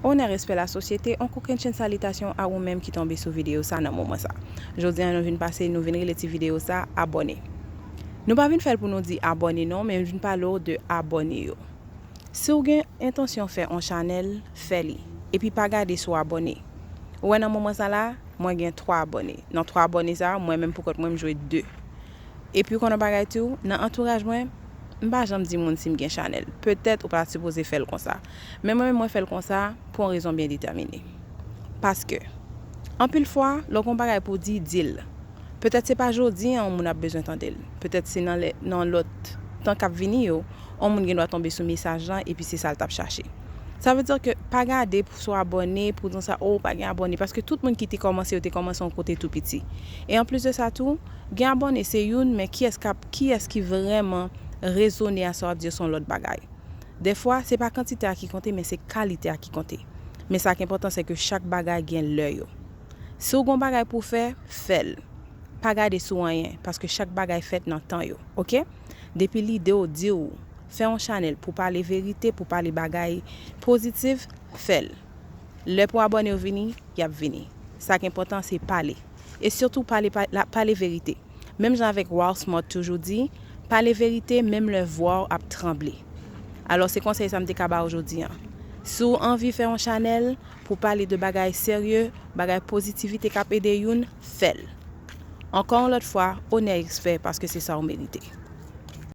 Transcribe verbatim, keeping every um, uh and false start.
Onè, respè, lasosyete, on kokennchenn salitasyon a ou menm ki tonbe sou videyo sa nan moman sa. Jodi a nou vin pase, nou vin rele ti videyo sa abòne. Nou pa vin fè l pou nou di abòne non, men nou vin pale w de abòne yo. Si w gen entansyon fè on chanèl, fè li. Epi pa gade si w abòne. Ou wè nan moman sa la, mwen gen twa abòne. Nan twa abòne sa, mwen menm pou kont mwen m jwe de. Epi w konn yon bagay tou, nan antouraj mwen, m pa janm di moun si m gen chanèl. Petèt ou pa t sipoze fè l konsa. Men mwen menm mwen fè l konsa pou yon rezon byen detèmine. Paske, anpil fwa, lè w gen yon bagay pou w di, di l. Petèt se pa jodi a yon moun ap bezwen tande l. Petèt se nan lè, nan lòt tan k ap vini yo, yon moun gen dwa tonbe sou mesaj lan epi se sa l t ap chache. Sa vle di ke pa gade pou si w abòne, pou di sa, o, w pa gen abòne, paske tout moun ki te kòmanse, yo te kòmanse yon kote tou piti. E anplis de sa tou, gen abòne se youn, men kiyès k ap, kiyès ki vrèman rezone a sa w ap di yo se yon lòt bagay. Dèfwa, se pa kantite a ki konte, men se kalite a ki konte. Men sa k enpòtan, se ke chak bagay gen lè yo. Si w gen yon bagay pou w fè, fè l. Pa gade sou anyen, paske chak bagay fèt nan tan yo, oke? Depi lide w di w fè yon chanèl pou pale verite, pou pale bagay pozitif, fè l. Lè pou abòne yo vini, y ap vini. Sa k enpòtan, se pale. E sitou, pale, pa- la- pale verite. Menm jan avèk Walmart toujou di, pale verite, menm lè vwa w ap tranble. Alò, se konsèy sa m te ka ba w jodi a. Si w anvi fè yon chanèl pou pale de bagay serye, bagay pozitivite k ap ede youn, fè l. Ankò yon lòt fwa, onè, respè, paske se sa w merite.